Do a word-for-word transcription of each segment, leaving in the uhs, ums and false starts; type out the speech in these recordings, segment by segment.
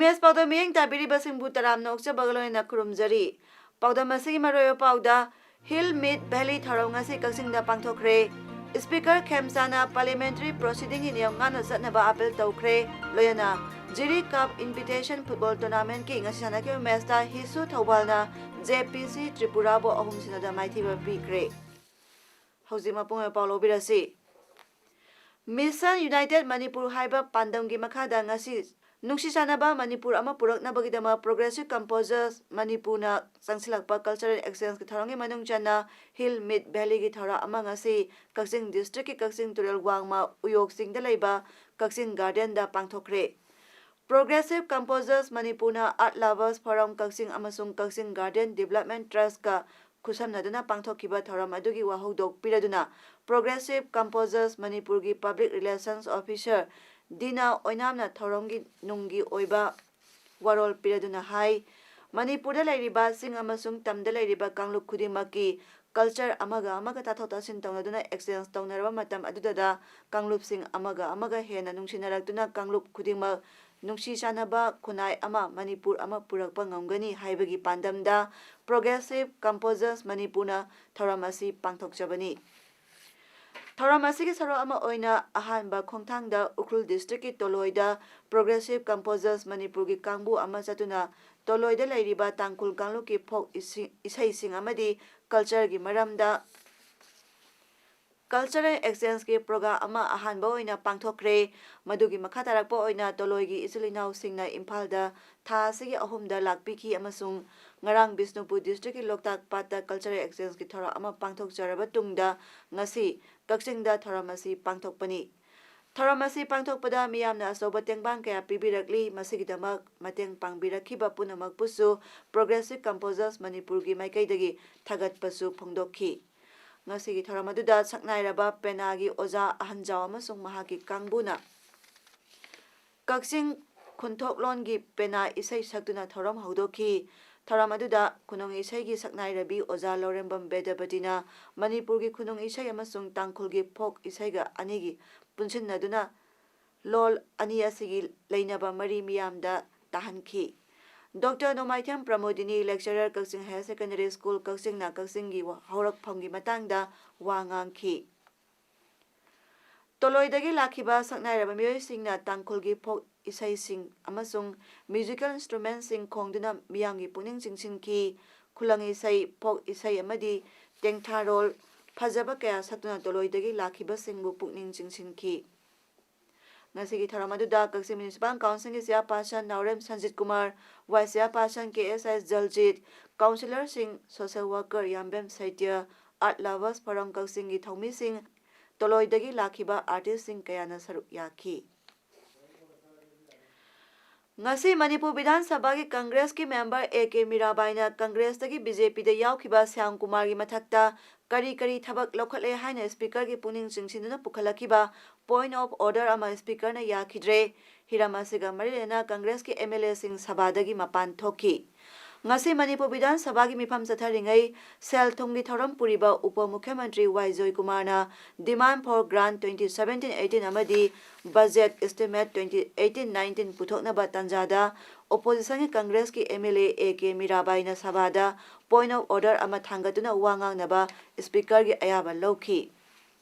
Image ꯄꯥꯎꯗꯝ ꯃꯤꯠꯌꯦꯡ ꯇꯥꯕꯤꯔꯤꯕꯁꯤꯡꯕꯨ ꯇꯔꯥꯝꯅ ꯑꯣꯛꯆꯕꯒ ꯂꯣꯏꯅꯅ ꯈꯨꯔꯨꯝꯖꯔꯤ꯫ ꯄꯥꯎꯗꯝ ꯑꯁꯤꯒꯤ ꯃꯔꯨꯑꯣꯏꯕ ꯄꯥꯎꯗ, Hill Meet Valley ꯊꯧꯔꯝ ꯉꯁꯤ ꯀꯛꯆꯤꯡꯗ ꯄꯥꯡꯊꯣꯛꯈ꯭ꯔꯦ꯫ Speaker ꯈꯦꯝꯆꯥꯅ parliamentary proceeding ꯒꯤ ꯅꯤꯌꯝ ꯉꯥꯛꯅ ꯆꯠꯅꯕ appeal ꯇꯧꯈ꯭ꯔꯦ꯫ ꯂꯣꯏꯅꯅ ꯖꯤꯔꯤ Cup Invitation Football Tournament ꯀꯤ ꯉꯁꯤ ꯁꯥꯟꯅꯈꯤꯕ match ꯇ ꯍꯤꯁꯨ ꯊꯧꯕꯥꯜꯅ JPC ꯇ꯭ꯔꯤꯄꯨꯔꯥꯕꯨ ꯑꯍꯨꯝ ꯁꯤꯅꯣꯗ ꯃꯥꯏꯊꯤꯕ ꯄꯤꯈ꯭ꯔꯦ꯫ ꯍꯧꯖꯤꯛ ꯃꯄꯨꯡ ꯑꯣꯏꯕ ꯄꯥꯎ ꯂꯧꯕꯤꯔꯁꯤ꯫ Mission United Manipur ꯍꯥꯏꯕ ꯄꯥꯟꯗꯝꯒꯤ ꯃꯈꯥꯗ ꯉꯁꯤ ꯅꯨꯡꯁꯤ ꯆꯥꯟꯅꯕ ꯃꯅꯤꯄꯨꯔ ꯑꯃ ꯄꯨꯔꯛꯅꯕꯒꯤꯗꯃꯛ Progressive Composers ꯃꯅꯤꯄꯨꯔꯅ ꯆꯪꯁꯤꯜꯂꯛꯄ Cultural Exchange ꯀꯤ ꯊꯧꯔꯝꯒꯤ ꯃꯅꯨꯡ ꯆꯟꯅ Hill Meet Valley ꯒꯤ ꯊꯧꯔꯝ ꯑꯃ ꯉꯁꯤ ꯀꯛꯆꯤꯡ district ꯀꯤ ꯀꯛꯆꯤꯡ ꯇꯨꯔꯦꯜ ꯋꯥꯡꯃ ꯎꯌꯣꯛ ꯆꯤꯡꯗ ꯂꯩꯕ ꯀꯛꯆꯤꯡ Garden ꯗ ꯄꯥꯡꯊꯣꯛꯈ꯭ꯔꯦ꯫ Progressive Composers ꯃꯅꯤꯄꯨꯔꯅ Art Lovers Forum ꯀꯛꯆꯤꯡ ꯑꯃꯁꯨꯡ ꯀꯛꯆꯤꯡ Garden Development Trust ꯀ ꯈꯨꯠꯁꯝꯅꯗꯨꯅ ꯄꯥꯡꯊꯣꯛꯈꯤꯕ ꯊꯧꯔꯝ ꯑꯗꯨꯒꯤ ꯋꯥꯍꯧꯗꯣꯛ ꯄꯤꯔꯗꯨꯅ Progressive Composers ꯃꯅꯤꯄꯨꯔꯒꯤ Public Relations Officer ꯗꯤꯅꯥ ꯑꯣꯏꯅꯥꯝꯅ ꯊꯧꯔꯝꯒꯤ ꯅꯨꯡꯒꯤ ꯑꯣꯏꯕ ꯋꯥꯔꯣꯜ ꯄꯤꯔꯗꯨꯅ ꯍꯥꯏ, ꯃꯅꯤꯄꯨꯔꯗ ꯂꯩꯔꯤꯕ ꯆꯤꯡ ꯑꯃꯁꯨꯡ ꯇꯝꯗ ꯂꯩꯔꯤꯕ ꯀꯥꯡꯂꯨꯞ ꯈꯨꯗꯤꯡꯃꯛꯀꯤ culture ꯑꯃꯒ ꯑꯃꯒ ꯇꯥꯊꯣꯛ ꯇꯥꯁꯤꯟ ꯇꯧꯅꯗꯨꯅ exchange ꯇꯧꯅꯔꯕ ꯃꯇꯝ ꯑꯗꯨꯗ ꯀꯥꯡꯂꯨꯞꯁꯤꯡ ꯑꯃꯒ ꯑꯃꯒ ꯍꯦꯟꯅ ꯅꯨꯡꯁꯤꯅꯔꯛꯇꯨꯅ ꯀꯥꯡꯂꯨꯞ ꯈꯨꯗꯤꯡꯃꯛ ꯅꯨꯡꯁꯤ ꯆꯥꯟꯅꯕ ꯈꯨꯟꯅꯥꯏ ꯑꯃ, ꯃꯅꯤꯄꯨꯔ ꯑꯃ ꯄꯨꯔꯛꯄ ꯉꯝꯒꯅꯤ ꯍꯥꯏꯕꯒꯤ ꯄꯥꯟꯗꯝꯗ Progressive Composers ꯃꯅꯤꯄꯨꯔꯅ ꯊꯧꯔꯝ ꯑꯁꯤ ꯄꯥꯡꯊꯣꯛꯆꯕꯅꯤ꯫ ꯊꯧꯔꯝ ꯑꯁꯤꯒꯤ ꯁꯔꯨꯛ ꯑꯃ ꯑꯣꯏꯅ ꯑꯍꯥꯟꯕ ꯈꯣꯡꯊꯥꯡꯗ ꯎꯈ꯭ꯔꯨꯜ district ꯀꯤ ꯇꯣꯂꯣꯏꯗ Progressive Composers ꯃꯅꯤꯄꯨꯔꯒꯤ ꯀꯥꯡꯕꯨ ꯑꯃ ꯆꯠꯇꯨꯅ ꯇꯣꯂꯣꯏꯗ ꯂꯩꯔꯤꯕ ꯇꯥꯡꯈꯨꯜ ꯀꯥꯡꯂꯨꯞꯀꯤ folk ꯏꯁꯩꯁꯤꯡ ꯑꯃꯗꯤ culture ꯒꯤ ꯃꯔꯝꯗ Cultural Exchange ꯀꯤ program ꯑꯃ ꯑꯍꯥꯟꯕ ꯑꯣꯏꯅ ꯄꯥꯡꯊꯣꯛꯈ꯭ꯔꯦ꯫ ꯃꯗꯨꯒꯤ ꯃꯈꯥ ꯇꯥꯔꯛꯄ ꯑꯣꯏꯅ ꯇꯣꯂꯣꯏꯒꯤ ꯏꯆꯤꯜ ꯏꯅꯥꯎꯁꯤꯡꯅ ꯏꯝꯐꯥꯜꯗ ꯊꯥ ꯑꯁꯤꯒꯤ ꯑꯍꯨꯝꯗ ꯂꯥꯛꯄꯤꯈꯤ ꯑꯃꯁꯨꯡ ꯉꯔꯥꯡ ꯕꯤꯁꯅꯨꯄꯨꯔ district ꯀꯤ ꯂꯣꯛꯇꯥꯛ ꯄꯥꯠꯇ Cultural Exchange ꯀꯤ ꯊꯧꯔꯝ ꯑꯃ ꯄꯥꯡꯊꯣꯛꯆꯔꯕ ꯇꯨꯡꯗ ꯉꯁꯤ ꯀꯛꯆꯤꯡꯗ ꯊꯧꯔꯝ ꯑꯁꯤ ꯄꯥꯡꯊꯣꯛꯄꯅꯤ꯫ ꯊꯧꯔꯝ ꯑꯁꯤ ꯄꯥꯡꯊꯣꯛꯄꯗ ꯃꯤꯌꯥꯝꯅ ꯑꯆꯧꯕ ꯇꯦꯡꯕꯥꯡ ꯀꯌꯥ ꯄꯤꯕꯤꯔꯛꯂꯤ꯫ ꯃꯁꯤꯒꯤꯗꯃꯛ ꯃꯇꯦꯡ ꯄꯥꯡꯕꯤꯔꯛꯈꯤꯕ ꯄꯨꯝꯅꯃꯛꯄꯨꯁꯨ Progressive Composers ꯃꯅꯤꯄꯨꯔꯒꯤ ꯃꯥꯏꯀꯩꯗꯒꯤ ꯊꯥꯒꯠꯄꯁꯨ ꯐꯣꯡꯗꯣꯛꯈꯤ꯫ ꯉꯁꯤꯒꯤ ꯊꯧꯔꯝ ꯑꯗꯨꯗ ꯁꯛꯅꯥꯏꯔꯕ ꯄꯦꯅꯥꯒꯤ ꯑꯣꯖꯥ ꯑꯍꯟꯖꯥꯎ ꯑꯃꯁꯨꯡ ꯃꯍꯥꯛꯀꯤ ꯀꯥꯡꯕꯨꯅ ꯀꯛꯆꯤꯡ ꯈꯨꯟꯊꯣꯛꯂꯣꯟꯒꯤ ꯄꯦꯅꯥ ꯏꯁꯩ ꯁꯛꯇꯨꯅ ꯊꯧꯔꯝ ꯍꯧꯗꯣꯛꯈꯤ꯫ ꯊꯧꯔꯝ ꯑꯗꯨꯗ ꯈꯨꯅꯨꯡ ꯏꯁꯩꯒꯤ ꯁꯛꯅꯥꯏꯔꯕꯤ ꯑꯣꯖꯥ ꯂꯧꯔꯦꯝꯕꯝ ꯕꯦꯗꯄꯇꯤꯅ ꯃꯅꯤꯄꯨꯔꯒꯤ ꯈꯨꯅꯨꯡ ꯏꯁꯩ ꯑꯃꯁꯨꯡ ꯇꯥꯡꯈꯨꯜꯒꯤ ꯐꯣꯛ ꯏꯁꯩꯒ ꯑꯅꯤꯒꯤ ꯄꯨꯟꯁꯤꯟꯅꯗꯨꯅ ꯂꯣꯜ ꯑꯅꯤ ꯑꯁꯤꯒꯤ ꯂꯩꯅꯕ ꯃꯔꯤ ꯃꯤꯌꯥꯝꯗ ꯇꯥꯍꯟꯈꯤ꯫ ꯗꯣꯛꯇꯔ ꯅꯣꯡꯃꯥꯏꯊꯦꯝ ꯄ꯭ꯔꯃꯣꯗꯤꯅꯤ, lecturer, ꯀꯛꯆꯤꯡ Higher Secondary School, ꯀꯛꯆꯤꯡꯅ ꯀꯛꯆꯤꯡꯒꯤ ꯍꯧꯔꯛꯐꯝꯒꯤ ꯃꯇꯥꯡꯗ ꯋꯥ ꯉꯥꯡꯈꯤ꯫ ꯇꯣꯂꯣꯏꯗꯒꯤ ꯂꯥꯛꯈꯤꯕ ꯁꯛꯅꯥꯏꯔꯕ ꯃꯤꯑꯣꯏꯁꯤꯡꯅ ꯇꯥꯡꯈꯨꯜꯒꯤ ꯐꯣꯛ ꯏꯁꯩꯁꯤꯡ ꯑꯃꯁꯨꯡ musical instrumentꯁꯤꯡ ꯈꯣꯡꯗꯨꯅ ꯃꯤꯌꯥꯝꯒꯤ ꯄꯨꯛꯅꯤꯡ ꯆꯤꯡꯁꯤꯟꯈꯤ꯫ ꯈꯨꯂꯪ ꯏꯁꯩ, ꯐꯣꯛ ꯏꯁꯩ ꯑꯃꯗꯤ ꯇꯦꯡꯊꯥꯔꯣꯜ ꯐꯖꯕ ꯀꯌꯥ ꯁꯛꯇꯨꯅ ꯇꯣꯂꯣꯏꯗꯒꯤ ꯂꯥꯛꯈꯤꯕꯁꯤꯡꯕꯨ ꯄꯨꯛꯅꯤꯡ ꯆꯤꯡꯁꯤꯟꯈꯤ꯫ ꯉꯁꯤꯒꯤ ꯊꯧꯔꯝ ꯑꯗꯨꯗ ꯀꯛꯆꯤꯡ Municipal Councilꯒꯤ chairperson ꯅꯥꯎꯔꯦꯝ ꯁꯟꯖꯤꯠ ꯀꯨꯃꯥꯔ, vice chairperson ꯀꯦ ꯑꯦꯁ ꯑꯥꯏ ꯖꯜꯖꯤꯠ, councillorꯁꯤꯡ, social worker ꯌꯥꯝꯕꯦꯝ ꯁꯩꯇ꯭ꯌ, Art Lovers Forum ꯀꯛꯆꯤꯡꯒꯤ ꯊꯧꯃꯤꯁꯤꯡ, ꯇꯣꯂꯣꯏꯗꯒꯤ ꯂꯥꯛꯈꯤꯕ artistꯁꯤꯡ ꯀꯌꯥꯅ ꯁꯔꯨꯛ ꯌꯥꯈꯤ꯫ ꯉꯁꯤ ꯃꯅꯤꯄꯨꯔ ꯕꯤꯙꯥꯟ ꯁꯚꯥꯒꯤ ꯀꯪꯒ꯭ꯔꯦꯁꯀꯤ member ꯑꯦ ꯀꯦ ꯃꯤꯔꯥꯕꯥꯏꯅ ꯀꯪꯒ꯭ꯔꯦꯁꯇꯒꯤ ꯕꯤ ꯖꯦ ꯄꯤꯗ ꯌꯥꯎꯈꯤꯕ ꯁ꯭ꯌꯥꯝ ꯀꯨꯃꯥꯔꯒꯤ ꯃꯊꯛꯇ ꯀꯔꯤ ꯀꯔꯤ ꯊꯕꯛ ꯂꯧꯈꯠꯂꯦ ꯍꯥꯏꯅ speakerꯒꯤ ꯄꯨꯛꯅꯤꯡ ꯆꯤꯡꯁꯤꯟꯗꯨꯅ ꯄꯨꯈꯠꯂꯛꯈꯤꯕ point of order ꯑꯃ speakerꯅ ꯌꯥꯈꯤꯗ꯭ꯔꯦ꯫ ꯍꯤꯔꯝ ꯑꯁꯤꯒ ꯃꯔꯤ ꯂꯩꯅꯅ ꯀꯪꯒ꯭ꯔꯦꯁꯀꯤ ꯑꯦꯝ ꯑꯦꯜ ꯑꯦꯁꯤꯡ ꯁꯚꯥꯗꯒꯤ ꯃꯄꯥꯟ ꯊꯣꯛꯈꯤ꯫ ꯉꯁꯤ ꯃꯅꯤꯄꯨꯔ ꯕꯤꯙꯥꯟ ꯁꯚꯥꯒꯤ ꯃꯤꯐꯝ ꯆꯠꯊꯔꯤꯉꯩ ꯁꯦꯜ ꯊꯨꯝꯒꯤ ꯊꯧꯔꯝ ꯄꯨꯔꯤꯕ ꯎꯄ ꯃꯨꯈ꯭ꯌ ꯃꯟꯇ꯭ꯔꯤ ꯋꯥꯏ ꯖꯣꯏꯀꯨꯃꯥꯔꯅ demand for grant twenty seventeen eighteen ꯑꯃꯗꯤ budget estimate twenty eighteen nineteen ꯄꯨꯊꯣꯛꯅꯕ ꯇꯥꯟꯖꯥꯗ oppositionꯒꯤ ꯀꯪꯒ꯭ꯔꯦꯁꯀꯤ M L A A K ꯃꯤꯔꯥꯕꯥꯏꯅ ꯁꯚꯥꯗ point of order ꯑꯃ ꯊꯥꯡꯒꯠꯇꯨꯅ ꯋꯥ ꯉꯥꯡꯅꯕ speakerꯒꯤ ꯑꯌꯥꯕ ꯂꯧꯈꯤ꯫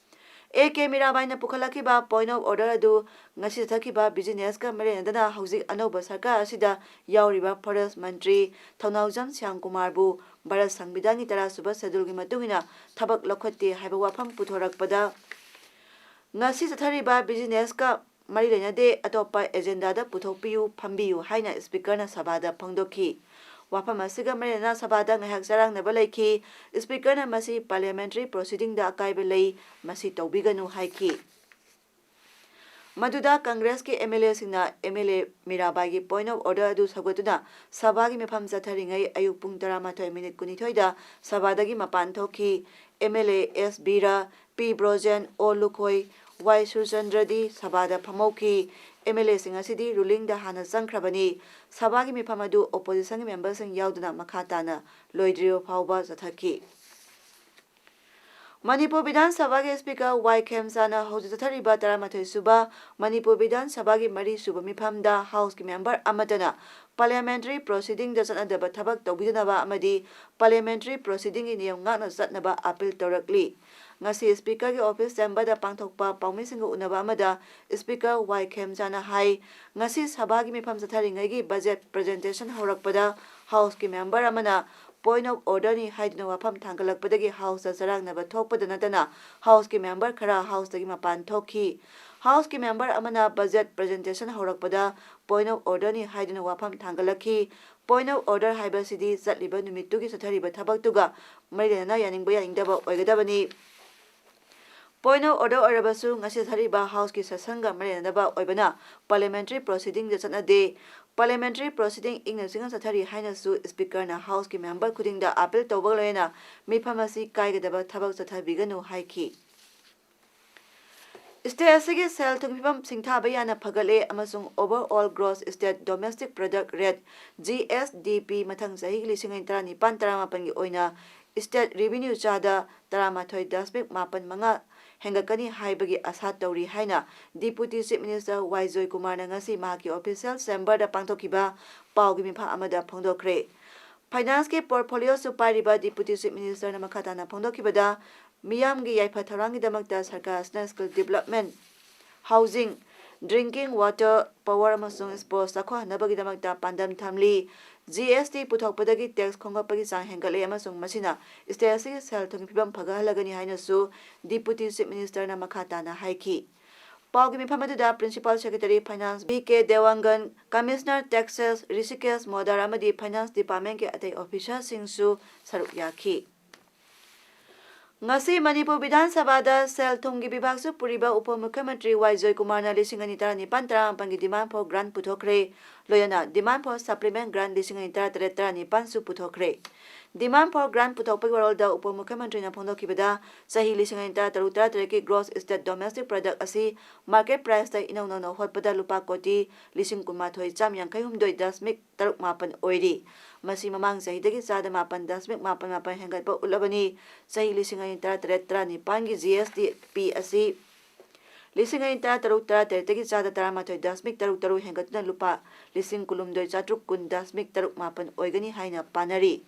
ꯑꯦ ꯀꯦ ꯃꯤꯔꯥꯕꯥꯏꯅ ꯄꯨꯈꯠꯂꯛꯈꯤꯕ point of order ꯑꯗꯨ ꯉꯁꯤ ꯆꯠꯊꯈꯤꯕ businessꯀ ꯃꯔꯤ ꯂꯩꯅꯗꯅ ꯍꯧꯖꯤꯛ ꯑꯅꯧꯕ ꯁꯔꯀꯥꯔ ꯑꯁꯤꯗ ꯌꯥꯎꯔꯤꯕ forest ꯃꯟꯇ꯭ꯔꯤ ꯊꯧꯅꯥꯎꯖꯝ ꯁ꯭ꯌꯥꯝ ꯀꯨꯃꯥꯔꯕꯨ ꯚꯥꯔꯠ ꯁꯪꯕꯤꯙꯥꯟꯒꯤ ꯇꯔꯥꯁꯨꯕ scheduleꯒꯤ ꯃꯇꯨꯡ ꯏꯟꯅ ꯊꯕꯛ ꯂꯧꯈꯠꯇꯦ ꯍꯥꯏꯕ ꯋꯥꯐꯝ ꯄꯨꯊꯣꯔꯛꯄꯗ, ꯉꯁꯤ ꯆꯠꯊꯔꯤꯕ businessꯀ ꯃꯔꯤ ꯂꯩꯅꯗꯦ, ꯑꯇꯣꯞꯄ agendaꯗ ꯄꯨꯊꯣꯛꯄꯤꯌꯨ, ꯐꯝꯕꯤꯌꯨ ꯍꯥꯏꯅ speakerꯅ ꯁꯚꯥꯗ ꯐꯣꯡꯗꯣꯛꯈꯤ꯫ ꯋꯥꯐꯝ ꯑꯁꯤꯒ ꯃꯔꯤ ꯂꯩꯅꯅ ꯁꯚꯥꯗ ꯉꯥꯏꯍꯥꯛ ꯆꯔꯥꯡꯅꯕ ꯂꯩꯈꯤ꯫ Speakerꯅ ꯃꯁꯤ parliamentary proceedingꯗ ꯑꯀꯥꯏꯕ ꯂꯩ, ꯃꯁꯤ ꯇꯧꯕꯤꯒꯅꯨ ꯍꯥꯏꯈꯤ꯫ ꯃꯗꯨꯗ ꯀꯪꯒ꯭ꯔꯦꯁꯀꯤ MLAꯁꯤꯡꯅ MLA ꯃꯤꯔꯥꯕꯥꯏꯒꯤ point of order ꯑꯗꯨ ꯁꯧꯒꯠꯇꯨꯅ ꯁꯚꯥꯒꯤ ꯃꯤꯐꯝ ꯆꯠꯊꯔꯤꯉꯩ ꯑꯌꯨꯛ ꯄꯨꯡ ꯇꯔꯥꯃꯥꯊꯣꯏ ꯃꯤꯅꯤꯠ ꯀꯨꯟꯅꯤꯊꯣꯏꯗ ꯁꯚꯥꯗꯒꯤ ꯃꯄꯥꯟ ꯊꯣꯛꯈꯤ꯫ MLA ꯑꯦꯁ ꯕꯤꯔ, ꯄꯤ ꯕ꯭ꯔꯣꯖꯦꯟ, ꯑꯣ ꯂꯨꯈꯣꯏ, ꯋꯥꯏ ꯁꯨꯔꯆꯟꯗ꯭ꯔꯗꯤ ꯁꯚꯥꯗ ꯐꯝꯍꯧꯈꯤ꯫ MLAꯁꯤꯡ ꯑꯁꯤꯗꯤ rulingꯗ ꯍꯥꯟꯅ ꯆꯪꯈ꯭ꯔꯕꯅꯤ꯫ ꯁꯚꯥꯒꯤ ꯃꯤꯐꯝ ꯑꯗꯨ oppositionꯒꯤ memberꯁꯤꯡ ꯌꯥꯎꯗꯅ ꯃꯈꯥ ꯇꯥꯅ ꯂꯣꯏꯗ꯭ꯔꯤꯕ ꯐꯥꯎꯕ ꯆꯠꯊꯈꯤ꯫ ꯃꯅꯤꯄꯨꯔ ꯕꯤꯙꯥꯟ ꯁꯚꯥꯒꯤ Speaker ꯋꯥꯏ ꯈꯦꯝꯆꯥꯅ ꯍꯧꯖꯤꯛ ꯆꯠꯊꯔꯤꯕ ꯇꯔꯥꯃꯥꯊꯣꯏ ꯁꯨꯕ ꯃꯅꯤꯄꯨꯔ ꯕꯤꯙꯥꯟ ꯁꯚꯥꯒꯤ ꯃꯔꯤ ꯁꯨꯕ ꯃꯤꯐꯝꯗ Houseꯀꯤ member ꯑꯃꯠꯇꯅ parliamentary proceedingꯗ ꯆꯠꯅꯗꯕ ꯊꯕꯛ ꯇꯧꯕꯤꯗꯅꯕ ꯑꯃꯗꯤ parliamentary proceedingꯒꯤ ꯅꯤꯌꯝ ꯉꯥꯛꯅ ꯆꯠꯅꯕ appeal ꯇꯧꯔꯛꯂꯤ꯫ ꯉꯁꯤ Speakerꯒꯤ office chamberꯗ ꯄꯥꯡꯊꯣꯛꯄ ꯄꯥꯎꯃꯤꯁꯤꯡꯒ ꯎꯅꯕ ꯑꯃꯗ Speaker ꯋꯥꯏ ꯈꯦꯝꯆꯥꯅ ꯍꯥꯏ, ꯉꯁꯤ ꯁꯚꯥꯒꯤ ꯃꯤꯐꯝ ꯆꯠꯊꯔꯤꯉꯩꯒꯤ budget presentation ꯍꯧꯔꯛꯄꯗ Houseꯀꯤ member ꯑꯃꯅ point of orderꯅꯤ ꯍꯥꯏꯗꯨꯅ ꯋꯥꯐꯝ ꯊꯥꯡꯒꯠꯂꯛꯄꯗꯒꯤ Houseꯇ ꯆꯔꯥꯡꯅꯕ ꯊꯣꯛꯄꯗ ꯅꯠꯇꯅ Houseꯀꯤ member ꯈꯔ Houseꯇꯒꯤ ꯃꯄꯥꯟ ꯊꯣꯛꯈꯤ꯫ Houseꯀꯤ member ꯑꯃꯅ budget presentation ꯍꯧꯔꯛꯄꯗ point of orderꯅꯤ ꯍꯥꯏꯗꯨꯅ ꯋꯥꯐꯝ ꯊꯥꯡꯒꯠꯂꯛꯈꯤ꯫ Point of order ꯍꯥꯏꯕꯁꯤꯗꯤ ꯆꯠꯂꯤꯕ ꯅꯨꯃꯤꯠꯇꯨꯒꯤ ꯆꯠꯊꯔꯤꯕ ꯊꯕꯛꯇꯨꯒ ꯃꯔꯤ ꯂꯩꯅꯅ ꯌꯥꯅꯤꯡꯕ ꯌꯥꯅꯤꯡꯗꯕ ꯑꯣꯏꯒꯗꯕꯅꯤ꯫ Point of order ꯑꯣꯏꯔꯕꯁꯨ ꯉꯁꯤ ꯆꯠꯊꯔꯤꯕ Houseꯀꯤ sessionꯒ ꯃꯔꯤ ꯂꯩꯅꯗꯕ ꯑꯣꯏꯕꯅ parliamentary proceedingꯗ ꯆꯠꯅꯗꯦ꯫ Parliamentary proceeding ꯏꯪꯅ ꯆꯤꯛꯅ ꯆꯠꯊꯔꯤ ꯍꯥꯏꯅꯁꯨ Speakerꯅ Houseꯀꯤ member ꯈꯨꯗꯤꯡꯗ appeal ꯇꯧꯕꯒ ꯂꯣꯏꯅꯅ ꯃꯤꯐꯝ ꯑꯁꯤ ꯀꯥꯏꯒꯗꯕ ꯊꯕꯛ ꯆꯠꯊꯕꯤꯒꯅꯨ ꯍꯥꯏꯈꯤ꯫ State ꯑꯁꯤꯒꯤ ꯁꯦꯜ ꯊꯨꯝꯒꯤ ꯐꯤꯕꯝ ꯁꯤꯡꯊꯥꯕ ꯌꯥꯅ ꯐꯒꯠꯂꯦ ꯑꯃꯁꯨꯡ overall gross state domestic product rate, GSDP, ꯃꯊꯪ ꯆꯍꯤꯒꯤ ꯂꯤꯁꯤꯡ ꯑꯅꯤ ꯇꯔꯥꯅꯤꯄꯥꯟ ꯇꯔꯥꯃꯥꯄꯟꯒꯤ ꯑꯣꯏꯅ state revenue ꯆꯥꯗ ꯇꯔꯥꯃꯥꯊꯣꯏ ꯗꯁꯃꯤꯛ ꯃꯥꯄꯟ ꯃꯉꯥ ꯍꯦꯟꯒꯠꯀꯅꯤ ꯍꯥꯏꯕꯒꯤ ꯑꯁꯥ ꯇꯧꯔꯤ ꯍꯥꯏꯅ Deputy Chief Minister ꯋꯥꯏ ꯖꯣꯏꯀꯨꯃꯥꯔꯅ ꯉꯁꯤ ꯃꯍꯥꯛꯀꯤ official chamberꯗ ꯄꯥꯡꯊꯣꯛꯈꯤꯕ ꯄꯥꯎꯒꯤ ꯃꯤꯐꯝ ꯑꯃꯗ ꯐꯣꯡꯗꯣꯛꯈ꯭ꯔꯦ꯫ Financeꯀꯤ portfolioꯁꯨ ꯄꯥꯏꯔꯤꯕ Deputy Chief Ministerꯅ ꯃꯈꯥ ꯇꯥꯅ ꯐꯣꯡꯗꯣꯛꯈꯤꯕꯗ, ꯃꯤꯌꯥꯝꯒꯤ ꯌꯥꯏꯐ ꯊꯧꯔꯥꯡꯒꯤꯗꯃꯛꯇ ꯁꯔꯀꯥꯔ ꯑꯁꯤꯅ skill development, housing, drinking water, power ꯑꯃꯁꯨꯡ sports ꯆꯥꯎꯈꯠꯍꯟꯅꯕꯒꯤꯗꯃꯛꯇ ꯄꯥꯟꯗꯝ ꯊꯝꯂꯤ꯫ GST ꯄꯨꯊꯣꯛꯄꯗꯒꯤ tax ꯈꯣꯝꯒꯠꯄꯒꯤ ꯆꯥꯡ ꯍꯦꯟꯒꯠꯂꯦ ꯑꯃꯁꯨꯡ ꯃꯁꯤꯅ state ꯑꯁꯤꯒꯤ ꯁꯦꯜ ꯊꯨꯝꯒꯤ ꯐꯤꯕꯝ ꯐꯒꯠꯍꯜꯂꯒꯅꯤ ꯍꯥꯏꯅꯁꯨ Deputy Chief Ministerꯅ ꯃꯈꯥ ꯇꯥꯅ ꯍꯥꯏꯈꯤ꯫ ꯄꯥꯎꯒꯤ ꯃꯤꯐꯝ ꯑꯗꯨꯗ Principal Secretary Finance ꯕꯤ ꯀꯦ ꯗꯦꯋꯥꯡꯒꯟ, Commissioner Taxes ꯔꯤꯁꯤꯀꯦꯁ ꯃꯣꯗꯥꯔ ꯑꯃꯗꯤ Finance Departmentꯀꯤ ꯑꯇꯩ officerꯁꯤꯡꯁꯨ ꯁꯔꯨꯛ ꯌꯥꯈꯤ꯫ ꯉꯁꯤ ꯃꯅꯤꯄꯨꯔ ꯕꯤꯙꯥꯟ ꯁꯚꯥꯗ ꯁꯦꯜ ꯊꯨꯝꯒꯤ ꯕꯤꯚꯥꯛꯁꯨ ꯄꯨꯔꯤꯕ ꯎꯄ ꯃꯨꯈ꯭ꯌ ꯃꯟꯇ꯭ꯔꯤ ꯋꯥꯏ ꯖꯣꯏꯀꯨꯃꯥꯔꯅ ꯂꯤꯁꯤꯡ ꯑꯅꯤ ꯇꯔꯥꯅꯤꯄꯥꯟ ꯇꯔꯥꯃꯥꯄꯟꯒꯤ demand for grant ꯄꯨꯊꯣꯛꯈ꯭ꯔꯦ꯫ ꯂꯣꯏꯅꯅ demand for supplement grant ꯂꯤꯁꯤꯡ ꯑꯅꯤ ꯇꯔꯥꯇꯔꯦꯠ ꯇꯔꯥꯅꯤꯄꯥꯟꯁꯨ ꯄꯨꯊꯣꯛꯈ꯭ꯔꯦ꯫ Demand for grant ꯄꯨꯊꯣꯛꯄꯒꯤ ꯋꯥꯔꯣꯜꯗ ꯎꯄ ꯃꯨꯈ꯭ꯌ ꯃꯟꯇ꯭ꯔꯤꯅ ꯐꯣꯡꯗꯣꯛꯈꯤꯕꯗ, ꯆꯍꯤ ꯂꯤꯁꯤꯡ ꯑꯅꯤ ꯇꯔꯥꯇꯔꯨꯛ ꯇꯔꯥꯇꯔꯦꯠꯀꯤ gross state domestic product ꯑꯁꯤ market priceꯇ ꯏꯅꯧ ꯅꯧꯅ ꯍꯣꯠꯄꯗ ꯂꯨꯄꯥ ꯀꯣꯇꯤ ꯂꯤꯁꯤꯡ ꯀꯨꯟꯃꯥꯊꯣꯏ ꯆꯥꯝ ꯌꯥꯡꯈꯩ ꯍꯨꯝꯗꯣꯏ ꯗꯁꯃꯤꯛ ꯇꯔꯨꯛ ꯃꯥꯄꯟ ꯑꯣꯏꯔꯤ꯫ ꯃꯁꯤ ꯃꯃꯥꯡ ꯆꯍꯤꯗꯒꯤ ꯆꯥꯗ ꯃꯥꯄꯟ ꯗꯁꯃꯤꯛ ꯃꯥꯄꯟ ꯃꯥꯄꯟ ꯍꯦꯟꯒꯠꯄ ꯎꯠꯂꯕꯅꯤ꯫ ꯆꯍꯤ ꯂꯤꯁꯤꯡ ꯑꯅꯤ ꯇꯔꯥꯇꯔꯦꯠ ꯇꯔꯥꯅꯤꯄꯥꯟꯒꯤ ꯖꯤ ꯑꯦꯁ ꯗꯤ ꯄꯤ ꯑꯁꯤ ꯂꯤꯁꯤꯡ ꯑꯅꯤ ꯇꯔꯥꯇꯔꯨꯛ ꯇꯔꯥꯇꯔꯦꯠꯇꯒꯤ ꯆꯥꯗ ꯇꯔꯥꯃꯥꯊꯣꯏ ꯗꯁꯃꯤꯛ ꯇꯔꯨꯛ ꯇꯔꯨꯛ ꯍꯦꯟꯒꯠꯇꯨꯅ ꯂꯨꯄꯥ ꯂꯤꯁꯤꯡ ꯀꯨꯟꯍꯨꯝꯗꯣꯏ ꯆꯥꯇ꯭ꯔꯨꯛ ꯀꯨꯟ ꯗꯁꯃꯤꯛ ꯇꯔꯨꯛ ꯃꯥꯄꯟ ꯑꯣꯏꯒꯅꯤ ꯍꯥꯏꯅ ꯄꯥꯅꯔꯤ꯫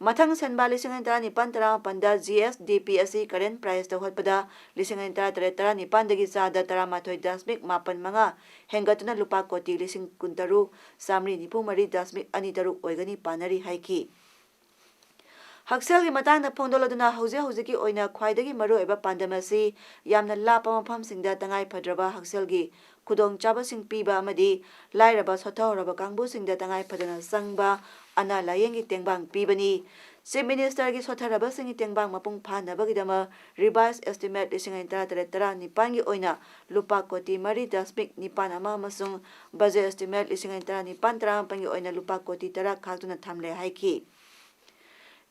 ꯃꯊꯪ ꯁꯦꯟꯕꯥ ꯂꯤꯁꯤꯡ ꯑꯅꯤ ꯇꯔꯥꯅꯤꯄꯥꯟ ꯇꯔꯥꯃꯥꯄꯟꯗ ꯖꯤ ꯑꯦꯁ ꯗꯤ ꯄꯤ ꯑꯁꯤ current priceꯇ ꯍꯣꯠꯄꯗ ꯂꯤꯁꯤꯡ ꯑꯅꯤ ꯇꯔꯥꯇꯔꯦꯠ ꯇꯔꯥꯅꯤꯄꯥꯟꯗꯒꯤ ꯆꯥꯗ ꯇꯔꯥꯃꯥꯊꯣꯏ ꯗꯁꯃꯤꯛ ꯃꯥꯄꯟ ꯃꯉꯥ ꯍꯦꯟꯒꯠꯇꯨꯅ ꯂꯨꯄꯥ ꯀꯣꯇꯤ ꯂꯤꯁꯤꯡ ꯀꯨꯟꯇꯔꯨꯛ ꯆꯥꯃꯔꯤ ꯅꯤꯐꯨ ꯃꯔꯤ ꯗꯁꯃꯤꯛ ꯑꯅꯤ ꯇꯔꯨꯛ ꯑꯣꯏꯒꯅꯤ ꯄꯥꯅꯔꯤ ꯍꯥꯏꯈꯤ꯫ ꯍꯛꯁꯦꯜꯒꯤ ꯃꯇꯥꯡꯗ ꯐꯣꯡꯗꯣꯛꯂꯗꯨꯅ ꯍꯧꯖꯤꯛ ꯍꯧꯖꯤꯛꯀꯤ ꯑꯣꯏꯅ ꯈ꯭ꯋꯥꯏꯗꯒꯤ ꯃꯔꯨꯑꯣꯏꯕ ꯄꯥꯟꯗꯝ ꯑꯁꯤ ꯌꯥꯝꯅ ꯂꯥꯞꯄ ꯃꯐꯝꯁꯤꯡꯗ ꯇꯉꯥꯏ ꯐꯗ꯭ꯔꯕ ꯍꯛꯁꯦꯜꯒꯤ ꯈꯨꯗꯣꯡꯆꯥꯕꯁꯤꯡ ꯄꯤꯕ ꯑꯃꯗꯤ ꯂꯥꯏꯔꯕ ꯁꯣꯠꯊꯍꯧꯔꯕ ꯀꯥꯡꯕꯨꯁꯤꯡꯗ ꯇꯉꯥꯏ ꯐꯗꯅ ꯆꯪꯕ ꯑꯅꯥ ꯂꯥꯌꯦꯡꯒꯤ ꯇꯦꯡꯕꯥꯡ ꯄꯤꯕꯅꯤ꯫ Chief Ministerꯒꯤ ꯁꯣꯠꯊꯔꯕꯁꯤꯡꯒꯤ ꯇꯦꯡꯕꯥꯡ ꯃꯄꯨꯡ ꯐꯥꯅꯕꯒꯤꯗꯃꯛ revise estimate ꯂꯤꯁꯤꯡ ꯑꯅꯤ ꯇꯔꯥꯇꯔꯦꯠ ꯇꯔꯥꯅꯤꯄꯥꯟꯒꯤ ꯑꯣꯏꯅ ꯂꯨꯄꯥ ꯀꯣꯇꯤ ꯃꯔꯤ ꯗꯁꯃꯤꯛ ꯅꯤꯄꯥꯟ ꯑꯃ ꯑꯃꯁꯨꯡ budget estimate ꯂꯤꯁꯤꯡ ꯑꯅꯤ ꯇꯔꯥꯅꯤꯄꯥꯟ ꯇꯔꯥꯃꯥꯄꯟꯒꯤ ꯑꯣꯏꯅ ꯂꯨꯄꯥ ꯀꯣꯇꯤ ꯇꯔꯥ ꯈꯥꯛꯇꯨꯅ ꯊꯝꯂꯦ ꯍꯥꯏꯈꯤ꯫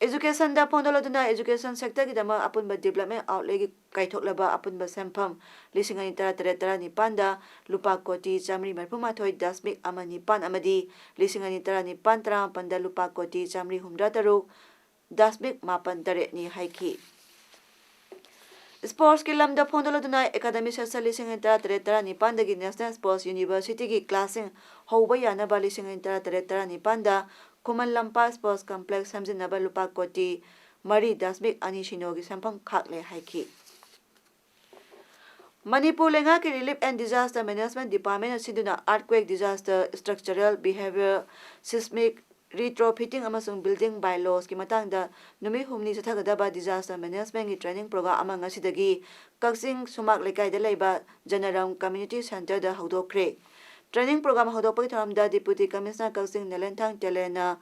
Educationꯗ ꯐꯣꯡꯗꯣꯛꯂꯗꯨꯅ education sectorꯒꯤꯗꯃꯛ ꯑꯄꯨꯟꯕ development outlayꯒꯤ ꯀꯥꯏꯊꯣꯛꯂꯕ ꯑꯄꯨꯟꯕ ꯁꯦꯟꯐꯝ ꯂꯤꯁꯤꯡ ꯑꯅꯤ ꯇꯔꯥꯇꯔꯦꯠ ꯇꯔꯥꯅꯤꯄꯥꯟꯗ ꯂꯨꯄꯥ ꯀꯣꯇꯤ ꯆꯥꯃꯔꯤ ꯃꯔꯤꯐꯨꯃꯥꯊꯣꯏ ꯗꯁꯃꯤꯛ ꯑꯃ ꯅꯤꯄꯥꯟ ꯑꯃꯗꯤ ꯂꯤꯁꯤꯡ ꯑꯅꯤ ꯇꯔꯥꯅꯤꯄꯥꯟ ꯇꯔꯥꯃꯥꯄꯟꯗ ꯂꯨꯄꯥ ꯀꯣꯇꯤ ꯆꯥꯃꯔꯤ ꯍꯨꯝꯗ꯭ꯔꯥ ꯇꯔꯨꯛ ꯗꯁꯃꯤꯛ ꯃꯥꯄꯟ ꯇꯔꯦꯠꯅꯤ ꯍꯥꯏꯈꯤ꯫ Sportsꯀꯤ ꯂꯝꯗ ꯐꯣꯡꯗꯣꯛꯂꯗꯨꯅ academic session ꯂꯤꯁꯤꯡ ꯑꯅꯤ ꯇꯔꯥꯇꯔꯦꯠ ꯇꯔꯥꯅꯤꯄꯥꯟꯗꯒꯤ National Sports Universityꯒꯤ classꯁꯤꯡ ꯍꯧꯕ ꯌꯥꯅꯕ ꯂꯤꯁꯤꯡ ꯑꯅꯤ ꯇꯔꯥꯇꯔꯦꯠ ꯇꯔꯥꯅꯤꯄꯥꯟꯗ ꯈꯨꯃꯟ ꯂꯝꯄꯥꯛ Sports Complex ꯁꯦꯝꯖꯤꯟꯅꯕ ꯂꯨꯄꯥ ꯀꯣꯇꯤ ꯃꯔꯤ ꯗꯁꯃꯤꯛ ꯑꯅꯤ ꯁꯤꯅꯣꯒꯤ ꯁꯦꯟꯐꯝ ꯈꯥꯛꯂꯦ ꯍꯥꯏꯈꯤ꯫ ꯃꯅꯤꯄꯨꯔ ꯂꯩꯉꯥꯛꯀꯤ Relief and Disaster Management Departmentꯅ ꯁꯤꯟꯗꯨꯅ earthquake disaster, structural behavior, seismic retrofitting ꯑꯃꯁꯨꯡ building bylawsꯀꯤ ꯃꯇꯥꯡꯗ ꯅꯨꯃꯤꯠ ꯍꯨꯝꯅꯤ ꯆꯠꯊꯒꯗꯕ disaster managementꯀꯤ training program ꯑꯃ ꯉꯁꯤꯗꯒꯤ ꯀꯛꯆꯤꯡ ꯁꯨꯃꯥꯛ ꯂꯩꯀꯥꯏꯗ ꯂꯩꯕ ꯖꯅꯔꯝ Community Centreꯗ ꯍꯧꯗꯣꯛꯈ꯭ꯔꯦ꯫ Training program ꯍꯧꯗꯣꯛꯄꯒꯤ ꯊꯧꯔꯝꯗ Deputy Commissioner ꯀꯛꯆꯤꯡ ꯅꯦꯂꯦꯟꯊꯥꯡ ꯇꯦꯂꯦꯟꯅ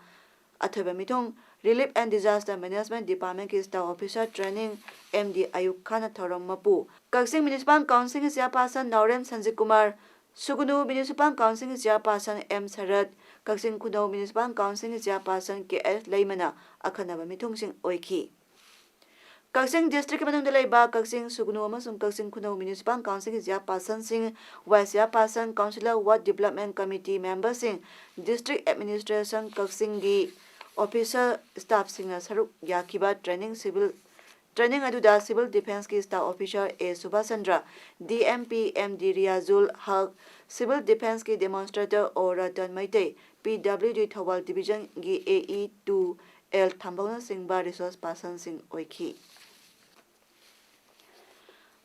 ꯑꯊꯣꯏꯕ ꯃꯤꯊꯨꯡ Relief and Disaster Management Department ꯀꯤ Staff Officer Training M D ꯑꯌꯨꯕ ꯈꯥꯟꯅ ꯊꯧꯔꯝ ꯃꯄꯨ꯫ ꯀꯛꯆꯤꯡ Municipal Council ꯒꯤ Chairperson ꯅꯥꯎꯔꯦꯝ ꯁꯟꯖꯤꯠ ꯀꯨꯃꯥꯔ, ꯁꯨꯒꯅꯨ Municipal Council ꯒꯤ Chairperson M ꯁꯔꯠ, ꯀꯛꯆꯤꯡ ꯈꯨꯅꯧ Municipal Council ꯒꯤ Chairperson ꯀꯦ ꯑꯦꯁ ꯂꯩꯃꯅ ꯑꯈꯟꯅꯕ ꯃꯤꯊꯨꯡꯁꯤꯡ ꯑꯣꯏꯈꯤ꯫ ꯀꯛꯆꯤꯡ District ꯀꯤ ꯃꯅꯨꯡꯗ ꯂꯩꯕ ꯀꯛꯆꯤꯡ, ꯁꯨꯒꯅꯨ ꯑꯃꯁꯨꯡ ꯀꯛꯆꯤꯡ ꯈꯨꯅꯧ Municipal Council ꯒꯤ Chairperson ꯁꯤꯡ, Vice Chairperson, Councillor, Ward Development Committee member ꯁꯤꯡ, District Administration ꯀꯛꯆꯤꯡꯒꯤ officer staff ꯁꯤꯡꯅ ꯁꯔꯨꯛ ꯌꯥꯈꯤꯕ training civil, training ꯑꯗꯨꯗ Civil Defence ꯀꯤ Staff Officer ꯑꯦ Subhas Chandra, D M P M D ꯔꯤꯌꯥꯖꯨꯜ ꯍꯛ, Civil Defence ꯀꯤ Demonstrator ꯑꯣ Ratan Meitei, P W D Thoubal Division ꯒꯤ A E two L ꯊꯝꯕꯧꯅꯆꯤꯡꯕ resource person ꯁꯤꯡ ꯑꯣꯏꯈꯤ꯫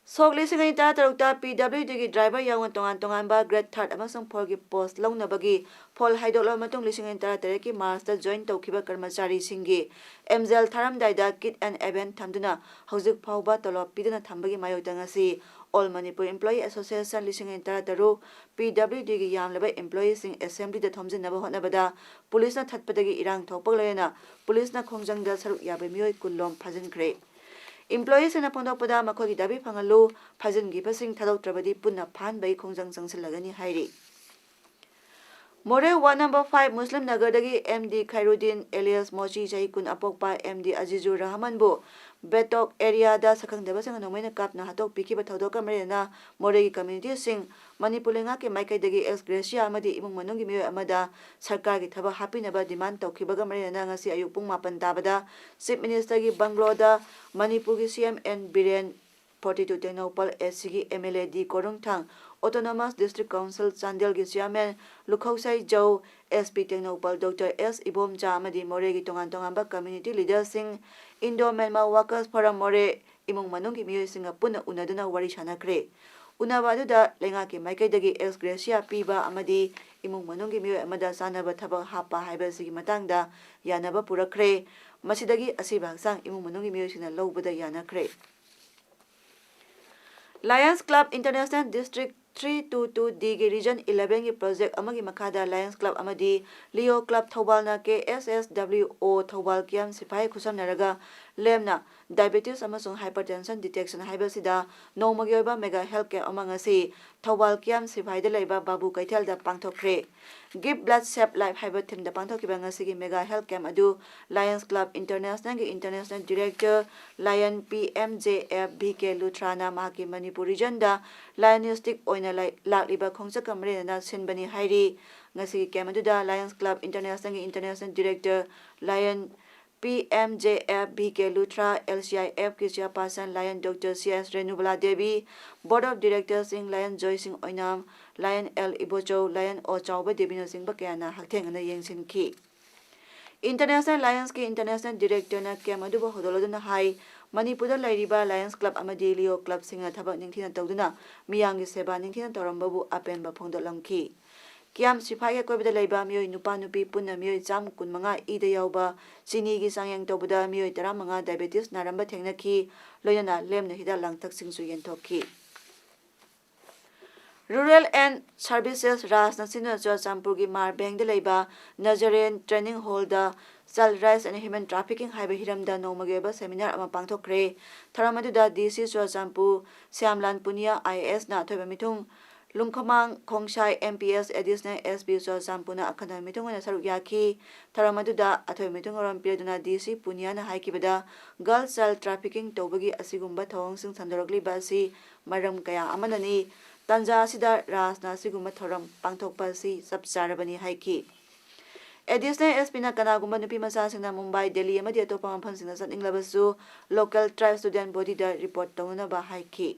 ꯁꯣꯛ ꯂꯤꯁꯤꯡ ꯑꯅꯤ ꯇꯔꯥꯇꯔꯨꯛꯇ P W D ꯒꯤ driver ꯌꯥꯎꯅ ꯇꯣꯉꯥꯟ ꯇꯣꯉꯥꯟꯕ grade third ꯑꯃꯁꯨꯡ four ꯒꯤ post ꯂꯧꯅꯕꯒꯤ ꯐꯣꯜ ꯍꯥꯏꯗꯣꯛꯂꯕ ꯃꯇꯨꯡ, ꯂꯤꯁꯤꯡ ꯑꯅꯤ ꯇꯔꯥꯇꯔꯦꯠꯀꯤ March ꯇ join ꯇꯧꯈꯤꯕ ꯀꯔꯃꯆꯥꯔꯤꯁꯤꯡꯒꯤ ꯑꯦꯝꯖꯦꯜ ꯊꯥꯔꯝꯗꯥꯏꯗ kit and abeyance ꯊꯝꯗꯨꯅ ꯍꯧꯖꯤꯛ ꯐꯥꯎꯕ ꯇꯣꯂꯣꯞ ꯄꯤꯗꯅ ꯊꯝꯕꯒꯤ ꯃꯥꯌꯣꯛꯇ ꯉꯁꯤ All Manipur Employee Association ꯂꯤꯁꯤꯡ ꯑꯅꯤ ꯇꯔꯥꯇꯔꯨꯛ, P W D ꯒꯤ ꯌꯥꯝꯂꯕ employee ꯁꯤꯡ assembly ꯗ ꯊꯣꯝꯖꯤꯟꯅꯕ ꯍꯣꯠꯅꯕꯗ ꯄꯨꯂꯤꯁꯅ ꯊꯠꯄꯗꯒꯤ ꯏꯔꯥꯡ ꯊꯣꯛꯄꯒ ꯂꯣꯏꯅꯅ ꯄꯨꯂꯤꯁꯅ ꯈꯣꯡꯖꯪꯗ ꯁꯔꯨꯛ ꯌꯥꯕ ꯃꯤꯑꯣꯏ ꯀꯨꯟ ꯂꯣꯝ ꯐꯥꯖꯤꯟꯈ꯭ꯔꯦ꯫ Employee ꯁꯤꯡꯅ ꯐꯣꯡꯗꯣꯛꯄꯗ, ꯃꯈꯣꯏꯒꯤ ꯗꯥꯕꯤ ꯐꯪꯍꯜꯂꯨ, ꯐꯥꯖꯤꯟꯈꯤꯕꯁꯤꯡ ꯊꯥꯗꯣꯛꯇ꯭ꯔꯕꯗꯤ ꯄꯨꯟꯅ ꯐꯥꯍꯟꯕꯒꯤ ꯈꯣꯡꯖꯪ ꯆꯪꯁꯤꯜꯂꯒꯅꯤ ꯍꯥꯏꯔꯤ꯫ ꯃꯣꯔꯦ Ward number five ꯃꯨꯁꯂꯤꯝ ꯅꯒꯔꯗꯒꯤ M D ꯈꯩꯔꯨꯗꯤꯟ alias ꯃꯣꯆꯤ, ꯆꯍꯤ ꯀꯨꯟ ꯑꯄꯣꯛꯄ M D ꯑꯖꯤꯖꯨꯔ ꯔꯍꯃꯟꯕꯨ ꯕꯦꯇꯣꯛ area ꯗ ꯁꯛꯈꯪꯗꯕꯁꯤꯡꯅ ꯅꯣꯡꯃꯩꯅ ꯀꯥꯞꯇꯨꯅ ꯍꯥꯠꯇꯣꯛꯄꯤꯈꯤꯕ ꯊꯧꯗꯣꯛꯀ ꯃꯔꯤ ꯂꯩꯅꯅ ꯃꯣꯔꯦꯒꯤ community ꯁꯤꯡ ꯃꯅꯤꯄꯨꯔ ꯂꯩꯉꯥꯛꯀꯤ ꯃꯥꯏꯀꯩꯗꯒꯤ ex gratia ꯑꯃꯗꯤ ꯏꯃꯨꯡ ꯃꯅꯨꯡꯒꯤ ꯃꯤꯑꯣꯏ ꯑꯃꯗ ꯁꯔꯀꯥꯔꯒꯤ ꯊꯕꯛ ꯍꯥꯞꯄꯤꯅꯕ demand ꯇꯧꯈꯤꯕꯒ ꯃꯔꯤ ꯂꯩꯅꯅ ꯉꯁꯤ ꯑꯌꯨꯛ ꯄꯨꯡ ꯃꯥꯄꯟ ꯇꯥꯕꯗ Chief Minister ꯒꯤ bungalow ꯗ ꯃꯅꯤꯄꯨꯔꯒꯤ C M N Biren, forty two Tengnoupal S C ꯒꯤ M L A D ꯀꯣꯔꯨꯡꯊꯥꯡ, Autonomous District Council ꯆꯥꯟꯗꯦꯜꯒꯤ Chairman ꯂꯨꯈꯧꯁꯥꯏ ꯖꯧ, S P Tengnoupal Doctor S Ibomcha ꯑꯃꯗꯤ ꯃꯣꯔꯦꯒꯤ ꯇꯣꯉꯥꯟ ꯇꯣꯉꯥꯟꯕ community leader ꯁꯤꯡ, Indo Myanmar Workers Forum ꯃꯣꯔꯦ ꯏꯃꯨꯡ ꯃꯅꯨꯡꯒꯤ ꯃꯤꯑꯣꯏꯁꯤꯡꯒ ꯄꯨꯟꯅ ꯎꯅꯗꯨꯅ ꯋꯥꯔꯤ ꯁꯥꯟꯅꯈ꯭ꯔꯦ꯫ ꯎꯅꯕ ꯑꯗꯨꯗ ꯂꯩꯉꯥꯛꯀꯤ ꯃꯥꯏꯀꯩꯗꯒꯤ ex gratia ꯄꯤꯕ ꯑꯃꯗꯤ ꯏꯃꯨꯡ ꯃꯅꯨꯡꯒꯤ ꯃꯤꯑꯣꯏ ꯑꯃꯗ ꯆꯥꯅꯕ ꯊꯕꯛ ꯍꯥꯞꯄ ꯍꯥꯏꯕꯁꯤꯒꯤ ꯃꯇꯥꯡꯗ ꯌꯥꯅꯕ ꯄꯨꯔꯛꯈ꯭ꯔꯦ꯫ ꯃꯁꯤꯗꯒꯤ ꯑꯁꯤꯕ ꯍꯛꯆꯥꯡ ꯏꯃꯨꯡ ꯃꯅꯨꯡꯒꯤ ꯃꯤꯑꯣꯏꯁꯤꯡꯅ ꯂꯧꯕꯗ ꯌꯥꯅꯈ꯭ꯔꯦ꯫ Lions Club International District three two two D ꯒꯤ Region eleven ꯒꯤ project ꯑꯃꯒꯤ ꯃꯈꯥꯗ Lions Club ꯑꯃꯗꯤ Leo Club ꯊꯧꯕꯥꯜꯅ K S S W O Thoubal camp ꯁꯤꯐꯥꯏ ꯈꯨꯠꯁꯝꯅꯔꯒ ꯂꯦꯝꯅ diabetes ꯑꯃꯁꯨꯡ hypertension detection ꯍꯥꯏꯕꯁꯤꯗ ꯅꯣꯡꯃꯒꯤ ꯑꯣꯏꯕ mega health camp ꯑꯃ ꯉꯁꯤ ꯊꯧꯕꯥꯜ camp ꯁꯤꯐꯥꯏꯗ ꯂꯩꯕ ꯕꯥꯕꯨ ꯀꯩꯊꯦꯜꯗ ꯄꯥꯡꯊꯣꯛꯈ꯭ꯔꯦ꯫ Give Blood Save Life ꯍꯥꯏꯕ theme ꯗ ꯄꯥꯡꯊꯣꯛꯈꯤꯕ ꯉꯁꯤꯒꯤ mega health camp ꯑꯗꯨ Lions Club International ꯒꯤ International Director Lion P M J F V K Luthra ꯅ ꯃꯍꯥꯛꯀꯤ ꯃꯅꯤꯄꯨꯔ region ꯗ Lionistic ꯑꯣꯏꯅ ꯂꯩ-, ꯂꯥꯛꯂꯤꯕ ꯈꯣꯡꯆꯠꯀ ꯃꯔꯤ ꯂꯩꯅꯅ ꯁꯤꯟꯕꯅꯤ ꯍꯥꯏꯔꯤ꯫ ꯉꯁꯤꯒꯤ camp ꯑꯗꯨꯗ Lions Club International ꯒꯤ International Director Lion P M J F V K Luthra, L C I F ꯀꯤ chairperson Lion Doctor C S Renubala Devi, Board of Director ꯁꯤꯡ Lion Joy Singh ꯑꯣꯏꯅꯥꯝ, Lion L Ibochou, Lion O ꯆꯥꯎꯕ ꯗꯦꯕꯤꯅꯆꯤꯡꯕ ꯀꯌꯥꯅ ꯍꯛꯊꯦꯡꯅꯅ ꯌꯦꯡꯁꯤꯟꯈꯤ꯫ International Lions ꯀꯤ International Director ꯅ camp ꯑꯗꯨꯕꯨ ꯍꯧꯗꯣꯛꯂꯗꯨꯅ ꯍꯥꯏ, ꯃꯅꯤꯄꯨꯔꯗ ꯂꯩꯔꯤꯕ Lions Club ꯑꯃꯗꯤ Leo Club ꯁꯤꯡꯅ ꯊꯕꯛ ꯅꯤꯡꯊꯤꯅ ꯇꯧꯗꯨꯅ ꯃꯤꯌꯥꯝꯒꯤ ꯁꯦꯕꯥ ꯅꯤꯡꯊꯤꯅ ꯇꯧꯔꯝꯕꯕꯨ ꯑꯄꯦꯟꯕ ꯐꯣꯡꯗꯣꯛꯂꯝꯈꯤ꯫ Camp ꯁꯤꯐꯥꯏꯒꯤ ꯑꯀꯣꯏꯕꯗ ꯂꯩꯕ ꯃꯤꯑꯣꯏ ꯅꯨꯄꯥ ꯅꯨꯄꯤ ꯄꯨꯟꯅ ꯃꯤꯑꯣꯏ ꯆꯥꯝ ꯀꯨꯟꯃꯉꯥ ꯏꯗ ꯌꯥꯎꯕ ꯆꯤꯅꯤꯒꯤ ꯆꯥꯡꯌꯦꯡ ꯇꯧꯕꯗ ꯃꯤꯑꯣꯏ ꯇꯔꯥꯃꯉꯥ diabetes ꯅꯥꯔꯝꯕ ꯊꯦꯡꯅꯈꯤ, ꯂꯣꯏꯅꯅ ꯂꯦꯝꯅ ꯍꯤꯗꯥꯛ ꯂꯥꯡꯊꯛꯁꯤꯡꯁꯨ ꯌꯦꯟꯊꯣꯛꯈꯤ꯫ Rural and Services ꯔꯥꯖꯅ ꯁꯤꯟꯗꯨꯅ ꯆꯨꯔꯆꯥꯟꯄꯨꯔꯒꯤ ꯃꯥꯔꯕꯦꯡꯗ ꯂꯩꯕ Nazarene Training Hall the Child Rights and Human Trafficking ꯍꯥꯏꯕ ꯍꯤꯔꯝꯗ ꯅꯣꯡꯃꯒꯤ ꯑꯣꯏꯕ seminar ꯑꯃ ꯄꯥꯡꯊꯣꯛꯈ꯭ꯔꯦ꯫ ꯊꯧꯔꯝ ꯑꯗꯨꯗ D C Churachandpur ꯁ꯭ꯌꯥꯝꯂꯥꯜ Punia I A S ꯅ ꯑꯊꯣꯏꯕ ꯃꯤꯊꯨꯡ, ꯂꯨꯡꯈꯃꯥꯡ ꯈꯣꯡꯁꯥꯏ M P S Additional S P ꯆꯨꯔꯆꯥꯟꯄꯨꯔꯅ ꯑꯈꯟꯅꯕ ꯃꯤꯊꯨꯡ ꯑꯣꯏꯅ ꯁꯔꯨꯛ ꯌꯥꯈꯤ꯫ ꯊꯧꯔꯝ ꯑꯗꯨꯗ ꯑꯊꯣꯏꯕ ꯃꯤꯊꯨꯡ ꯑꯣꯏꯔꯣꯝ ꯄꯤꯔꯗꯨꯅ D C ꯄꯨꯅꯤꯌꯥꯅ ꯍꯥꯏꯈꯤꯕꯗ, Girl Child Trafficking ꯇꯧꯕꯒꯤ ꯑꯁꯤꯒꯨꯝꯕ ꯊꯧꯑꯣꯡꯁꯤꯡ ꯁꯟꯗꯣꯔꯛꯂꯤꯕ ꯑꯁꯤ ꯃꯔꯝ ꯀꯌꯥ ꯑꯃꯅꯅꯤ꯫ ꯇꯥꯟꯖꯥ ꯑꯁꯤꯗ ꯔꯥꯖꯅ ꯑꯁꯤꯒꯨꯝꯕ ꯊꯧꯔꯝ ꯄꯥꯡꯊꯣꯛꯄ ꯑꯁꯤ ꯆꯞ ꯆꯥꯔꯕꯅꯤ ꯍꯥꯏꯈꯤ꯫ Additional S P ꯅ ꯀꯅꯥꯒꯨꯝꯕ ꯅꯨꯄꯤ ꯃꯆꯥꯁꯤꯡꯅ ꯃꯨꯝꯕꯥꯏ, ꯗꯦꯜꯂꯤ ꯑꯃꯗꯤ ꯑꯇꯣꯞꯄ ꯃꯐꯝꯁꯤꯡꯗ ꯆꯠꯅꯤꯡꯂꯕꯁꯨ local tribe student body ꯗ report ꯇꯧꯅꯅꯕ ꯍꯥꯏꯈꯤ꯫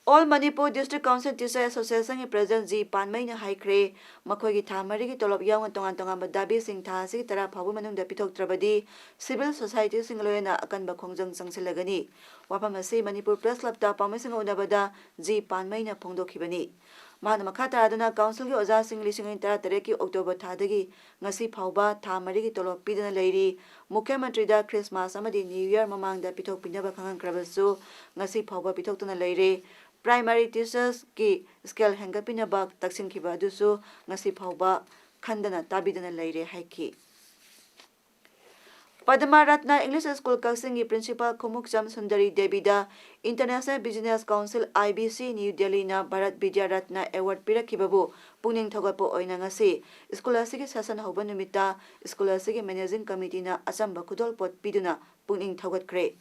All Manipur District Council Teacher Association ꯒꯤ President G ꯄꯥꯟꯃꯩꯅ ꯍꯥꯏꯈ꯭ꯔꯦ, ꯃꯈꯣꯏꯒꯤ ꯊꯥ ꯃꯔꯤꯒꯤ ꯇꯣꯂꯣꯞ ꯌꯥꯎꯅ ꯇꯣꯉꯥꯟ ꯇꯣꯉꯥꯟꯕ ꯗꯥꯕꯤꯁꯤꯡ ꯊꯥ ꯑꯁꯤꯒꯤ ꯇꯔꯥ ꯐꯥꯎꯕ ꯃꯅꯨꯡꯗ ꯄꯤꯊꯣꯛꯇ꯭ꯔꯕꯗꯤ civil society ꯁꯤꯡꯒ ꯂꯣꯏꯅꯅ ꯑꯀꯟꯕ ꯈꯣꯡꯖꯪ ꯆꯪꯁꯤꯜꯂꯒꯅꯤ꯫ ꯋꯥꯐꯝ ꯑꯁꯤ ꯃꯅꯤꯄꯨꯔ Press Club ꯇ ꯄꯥꯎꯃꯤꯁꯤꯡꯒ ꯎꯅꯕꯗ G ꯄꯥꯟꯃꯩꯅ ꯐꯣꯡꯗꯣꯛꯈꯤꯕꯅꯤ꯫ ꯃꯍꯥꯛꯅ ꯃꯈꯥ ꯇꯥꯔꯗꯨꯅ council ꯒꯤ ꯑꯣꯖꯥꯁꯤꯡ ꯂꯤꯁꯤꯡ ꯑꯅꯤ ꯇꯔꯥꯇꯔꯦꯠꯀꯤ October ꯊꯥꯗꯒꯤ ꯉꯁꯤ ꯐꯥꯎꯕ ꯊꯥ ꯃꯔꯤꯒꯤ ꯇꯣꯂꯣꯞ ꯄꯤꯗꯅ ꯂꯩꯔꯤ꯫ ꯃꯨꯈ꯭ꯌ ꯃꯟꯇ꯭ꯔꯤꯗ Christmas ꯑꯃꯗꯤ New Year ꯃꯃꯥꯡꯗ ꯄꯤꯊꯣꯛꯄꯤꯅꯕ ꯈꯪꯍꯟꯈ꯭ꯔꯕꯁꯨ ꯉꯁꯤ ꯐꯥꯎꯕ ꯄꯤꯊꯣꯛꯇꯅ ꯂꯩꯔꯦ꯫ primary teachers ꯀꯤ scale ꯍꯦꯟꯒꯠꯄꯤꯅꯕ ꯇꯛꯁꯤꯟꯈꯤꯕ ꯑꯗꯨꯁꯨ ꯉꯁꯤ ꯐꯥꯎꯕ ꯈꯟꯗꯅ ꯇꯥꯕꯤꯗꯅ ꯂꯩꯔꯦ ꯍꯥꯏꯈꯤ꯫ ꯄꯗꯃ ꯔꯠꯅ English School ꯀꯛꯆꯤꯡꯒꯤ principal Khumukcham Sundari ꯗꯦꯕꯤꯗ International Business Council, I B C, New Delhi ꯅ ꯚꯥꯔꯠ ꯕꯤꯗ꯭ꯌꯥ ꯔꯠꯅ award ꯄꯤꯔꯛꯈꯤꯕꯕꯨ ꯄꯨꯛꯅꯤꯡ ꯊꯧꯒꯠꯄ ꯑꯣꯏꯅ ꯉꯁꯤ school ꯑꯁꯤꯒꯤ session ꯍꯧꯕ ꯅꯨꯃꯤꯠꯇ school ꯑꯁꯤꯒꯤ managing committee ꯅ ꯑꯆꯝꯕ ꯈꯨꯗꯣꯜꯄꯣꯠ ꯄꯤꯗꯨꯅ ꯄꯨꯛꯅꯤꯡ ꯊꯧꯒꯠꯈ꯭ꯔꯦ꯫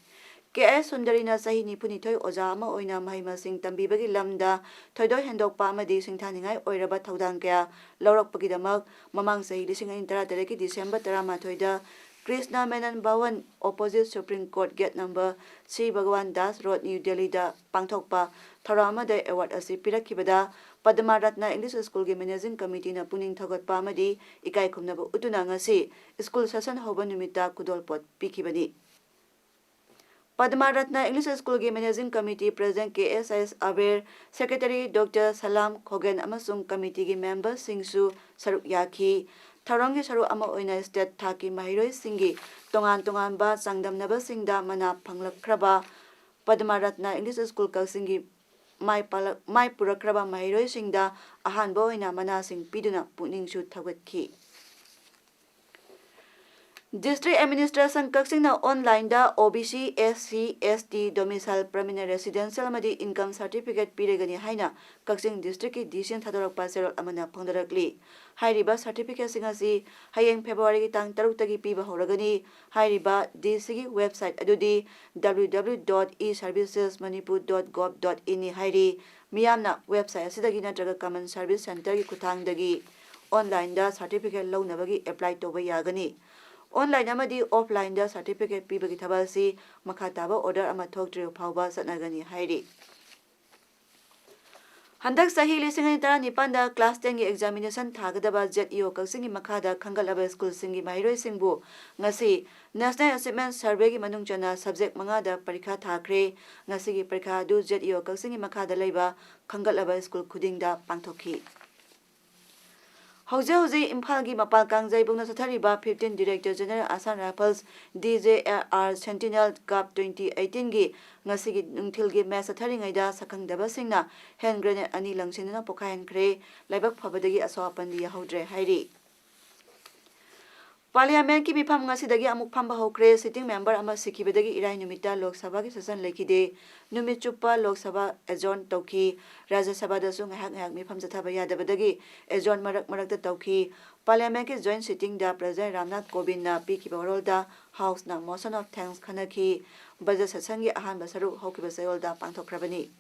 ꯀꯦ ꯑꯦꯁ ꯁꯨꯟꯗꯔꯤꯅ ꯆꯍꯤ ꯅꯤꯐꯨꯅꯤꯊꯣꯏ ꯑꯣꯖꯥ ꯑꯃ ꯑꯣꯏꯅ ꯃꯍꯩ ꯃꯁꯤꯡ ꯇꯝꯕꯤꯕꯒꯤ ꯂꯝꯗ ꯊꯣꯏꯗꯣꯛ ꯍꯦꯟꯗꯣꯛꯄ ꯑꯃꯗꯤ ꯁꯤꯡꯊꯥꯅꯤꯡꯉꯥꯏ ꯑꯣꯏꯔꯕ ꯊꯧꯗꯥꯡ ꯀꯌꯥ ꯂꯧꯔꯛꯄꯒꯤꯗꯃꯛ ꯃꯃꯥꯡ ꯆꯍꯤ ꯂꯤꯁꯤꯡ ꯑꯅꯤ ꯇꯔꯥꯇꯔꯦꯠꯀꯤ December ꯇꯔꯥꯃꯥꯊꯣꯏꯗ Krishna ꯃꯦꯅꯟ Bhawan, opposite Supreme Court, gate number three, Bhagwan Das Road, New Delhi ꯗ ꯄꯥꯡꯊꯣꯛꯄ ꯊꯧꯔꯝ ꯑꯃꯗ award ꯑꯁꯤ ꯄꯤꯔꯛꯈꯤꯕꯗ ꯄꯗꯃ ꯔꯠꯅ English School ꯒꯤ managing committee ꯅ ꯄꯨꯛꯅꯤꯡ ꯊꯧꯒꯠꯄ ꯑꯃꯗꯤ ꯏꯀꯥꯏ ꯈꯨꯝꯅꯕ ꯎꯠꯇꯨꯅ ꯉꯁꯤ school session ꯍꯧꯕ ꯅꯨꯃꯤꯠꯇ ꯈꯨꯗꯣꯜꯄꯣꯠ ꯄꯤꯈꯤꯕꯅꯤ꯫ ꯄꯗꯃ ꯔꯠꯅ English School ꯒꯤ managing committee president ꯀꯦ ꯑꯦꯁ ꯑꯦꯁ ꯑꯕꯦꯔ, secretary ꯗꯣꯛꯇꯔ ꯁꯂꯥꯝ ꯈꯣꯒꯦꯟ ꯑꯃꯁꯨꯡ committee ꯒꯤ member ꯁꯤꯡꯁꯨ ꯁꯔꯨꯛ ꯌꯥꯈꯤ꯫ ꯊꯧꯔꯝꯒꯤ ꯁꯔꯨꯛ ꯑꯃ ꯑꯣꯏꯅ state ꯊꯥꯛꯀꯤ ꯃꯍꯩꯔꯣꯏꯁꯤꯡꯒꯤ ꯇꯣꯉꯥꯟ ꯇꯣꯉꯥꯟꯕ ꯆꯥꯡꯗꯝꯅꯕꯁꯤꯡꯗ ꯃꯅꯥ ꯐꯪꯂꯛꯈ꯭ꯔꯕ ꯄꯗꯃ ꯔꯠꯅ English School ꯀꯛꯆꯤꯡꯒꯤ ꯃꯥꯏ ꯄꯥꯛꯂꯛ-, ꯃꯥꯏ ꯄꯨꯔꯛꯈ꯭ꯔꯕ ꯃꯍꯩꯔꯣꯏꯁꯤꯡꯗ ꯑꯍꯥꯟꯕ ꯑꯣꯏꯅ ꯃꯅꯥꯁꯤꯡ ꯄꯤꯗꯨꯅ ꯄꯨꯛꯅꯤꯡꯁꯨ ꯊꯧꯒꯠꯈꯤ꯫ District Administration ꯀꯛꯆꯤꯡꯅ online ꯗ O B C, S C, S T domicile permanent residential ꯑꯃꯗꯤ income certificate ꯄꯤꯔꯒꯅꯤ ꯍꯥꯏꯅ ꯀꯛꯆꯤꯡ district ꯀꯤ D C ꯅ ꯊꯥꯗꯣꯔꯛꯄ ꯆꯦꯔꯣꯜ ꯑꯃꯅ ꯐꯣꯡꯗꯣꯔꯛꯂꯤ꯫ ꯍꯥꯏꯔꯤꯕ certificate ꯁꯤꯡ ꯑꯁꯤ ꯍꯌꯦꯡ February ꯒꯤ ꯇꯥꯡ ꯇꯔꯨꯛꯇꯒꯤ ꯄꯤꯕ ꯍꯧꯔꯒꯅꯤ꯫ ꯍꯥꯏꯔꯤꯕ D C ꯒꯤ website ꯑꯗꯨꯗꯤ W W W dot e services manipur dot gov dot in ꯅꯤ ꯍꯥꯏꯔꯤ꯫ ꯃꯤꯌꯥꯝꯅ website ꯑꯁꯤꯗꯒꯤ ꯅꯠꯇ꯭ꯔꯒ Common Service Centre ꯒꯤ ꯈꯨꯠꯊꯥꯡꯗꯒꯤ online ꯗ certificate ꯂꯧꯅꯕꯒꯤ apply ꯇꯧꯕ ꯌꯥꯒꯅꯤ꯫ Online ꯑꯃꯗꯤ offline ꯗ certificate ꯄꯤꯕꯒꯤ ꯊꯕꯛ ꯑꯁꯤ ꯃꯈꯥ ꯇꯥꯕ order ꯑꯃ ꯊꯣꯛꯇ꯭ꯔꯤꯕ ꯐꯥꯎꯕ ꯆꯠꯅꯒꯅꯤ ꯍꯥꯏꯔꯤ꯫ ꯍꯟꯗꯛ ꯆꯍꯤ ꯂꯤꯁꯤꯡ ꯑꯅꯤ ꯇꯔꯥꯅꯤꯄꯥꯟꯗ class ten ꯒꯤ examination ꯊꯥꯒꯗꯕ Z E O ꯀꯛꯆꯤꯡꯒꯤ ꯃꯈꯥꯗ ꯈꯟꯒꯠꯂꯕ school ꯁꯤꯡꯒꯤ ꯃꯍꯩꯔꯣꯏꯁꯤꯡꯕꯨ ꯉꯁꯤ National Achievement Survey ꯒꯤ ꯃꯅꯨꯡ ꯆꯟꯅ subject ꯃꯉꯥꯗ ꯄꯔꯤꯈꯥ ꯊꯥꯈ꯭ꯔꯦ꯫ ꯉꯁꯤꯒꯤ ꯄꯔꯤꯈꯥ ꯑꯗꯨ Z E O ꯀꯛꯆꯤꯡꯒꯤ ꯃꯈꯥꯗ ꯂꯩꯕ ꯈꯟꯒꯠꯂꯕ school ꯈꯨꯗꯤꯡꯗ ꯄꯥꯡꯊꯣꯛꯈꯤ꯫ ꯍꯧꯖꯤꯛ ꯍꯧꯖꯤꯛ ꯏꯝꯐꯥꯜꯒꯤ ꯃꯄꯥꯜ ꯀꯥꯡꯖꯩꯕꯨꯡꯗ ꯆꯠꯊꯔꯤꯕ fifteen Director General Assam Rifles D J R Sentinel Cup twenty eighteen ꯒꯤ ꯉꯁꯤꯒꯤ ꯅꯨꯡꯊꯤꯜꯒꯤ ꯃꯦꯆ ꯆꯠꯊꯔꯤꯉꯩꯗ ꯁꯛꯈꯪꯗꯕꯁꯤꯡꯅ ꯍꯦꯟ ꯒ꯭ꯔꯦꯅꯦꯗ ꯑꯅꯤ ꯂꯪꯁꯤꯟꯗꯨꯅ ꯄꯣꯈꯥꯏꯍꯟꯈ꯭ꯔꯦ꯫ ꯂꯥꯏꯕꯛ ꯐꯕꯗꯒꯤ ꯑꯁꯣꯛ ꯑꯄꯟꯗꯤ ꯌꯥꯎꯍꯧꯗ꯭ꯔꯦ ꯍꯥꯏꯔꯤ꯫ ꯄꯥꯔꯂꯤꯌꯥꯃꯦꯟꯠꯀꯤ ꯃꯤꯐꯝ ꯉꯁꯤꯗꯒꯤ ꯑꯃꯨꯛ ꯐꯝꯕ ꯍꯧꯈ꯭ꯔꯦ꯫ Sitting member ꯑꯃ ꯁꯤꯈꯤꯕꯗꯒꯤ ꯏꯔꯥꯏ ꯅꯨꯃꯤꯠꯇ ꯂꯣꯛ ꯁꯚꯥꯒꯤ session ꯂꯩꯈꯤꯗꯦ꯫ ꯅꯨꯃꯤꯠ ꯆꯨꯞꯄ ꯂꯣꯛ ꯁꯚꯥ adjourn ꯇꯧꯈꯤ꯫ ꯔꯥꯖ꯭ꯌ ꯁꯚꯥꯗꯁꯨ ꯉꯥꯏꯍꯥꯛ ꯉꯥꯏꯍꯥꯛ ꯃꯤꯐꯝ ꯆꯠꯊꯕ ꯌꯥꯗꯕꯗꯒꯤ adjourn ꯃꯔꯛ ꯃꯔꯛꯇ ꯇꯧꯈꯤ꯫ ꯄꯥꯔꯂꯤꯌꯥꯃꯦꯟꯠꯀꯤ joint sitting ꯗ President ꯔꯥꯝꯅꯥꯊ ꯀꯣꯕꯤꯟꯗꯅ ꯄꯤꯈꯤꯕ ꯋꯥꯔꯣꯜꯗ House ꯅ motion of thanks ꯈꯟꯅꯈꯤ꯫ Budget session ꯒꯤ ꯑꯍꯥꯟꯕ ꯁꯔꯨꯛ ꯍꯧꯈꯤꯕ ꯆꯌꯣꯜꯗ ꯄꯥꯡꯊꯣꯛꯈ꯭ꯔꯕꯅꯤ꯫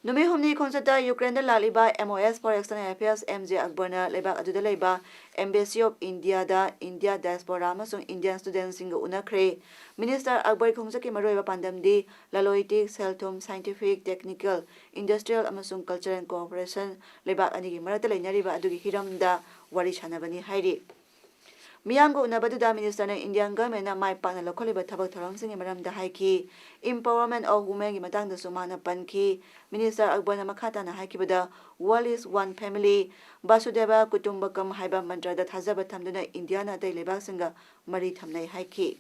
ꯅꯨꯃꯤꯠ ꯍꯨꯝꯅꯤ ꯈꯣꯡꯆꯠꯇ ꯌꯨꯀ꯭ꯔꯦꯟꯗ ꯂꯥꯛꯂꯤꯕ M O S for External Affairs M J Akbar ꯅ ꯂꯩꯕꯥꯛ ꯑꯗꯨꯗ ꯂꯩꯕ Embassy of India the India diaspora ꯑꯃꯁꯨꯡ Indian student ꯁꯤꯡꯒ ꯎꯅꯈ꯭ꯔꯦ꯫ Minister Akbar ꯒꯤ ꯈꯣꯡꯆꯠꯀꯤ ꯃꯔꯨꯑꯣꯏꯕ ꯄꯥꯟꯗꯝꯗꯤ ꯂꯂꯣꯟ ꯏꯇꯤꯛ, ꯁꯦꯜ ꯊꯨꯝ, scientific, technical, industrial ꯑꯃꯁꯨꯡ cultural cooperation ꯂꯩꯕꯥꯛ ꯑꯅꯤꯒꯤ ꯃꯔꯛꯇ ꯂꯩꯅꯔꯤꯕ ꯑꯗꯨꯒꯤ ꯍꯤꯔꯝꯗ ꯋꯥꯔꯤ ꯁꯥꯟꯅꯕꯅꯤ ꯍꯥꯏꯔꯤ꯫ ꯃꯤꯌꯥꯝꯒ ꯎꯅꯕꯗꯨꯗ Minister ꯅ Indian government ꯅ ꯃꯥꯏ ꯄꯥꯛꯅ ꯂꯧꯈꯠꯂꯤꯕ ꯊꯕꯛ ꯊꯧꯔꯝꯁꯤꯡꯒꯤ ꯃꯔꯝꯗ ꯍꯥꯏꯈꯤ꯫ Empowerment of women ꯒꯤ ꯃꯇꯥꯡꯗꯁꯨ ꯃꯍꯥꯛꯅ ꯄꯟꯈꯤ꯫ Minister Akbar ꯅ ꯃꯈꯥ ꯇꯥꯅ ꯍꯥꯏꯈꯤꯕꯗ, "World is one family, Vasudhaiva Kutumbakam" ꯍꯥꯏꯕ ꯃꯟꯇ꯭ꯔꯗ ꯊꯥꯖꯕ ꯊꯝꯗꯨꯅ ꯏꯟꯗꯤꯌꯥꯅ ꯑꯇꯩ ꯂꯩꯕꯥꯛꯁꯤꯡꯒ ꯃꯔꯤ ꯊꯝꯅꯩ ꯍꯥꯏꯈꯤ꯫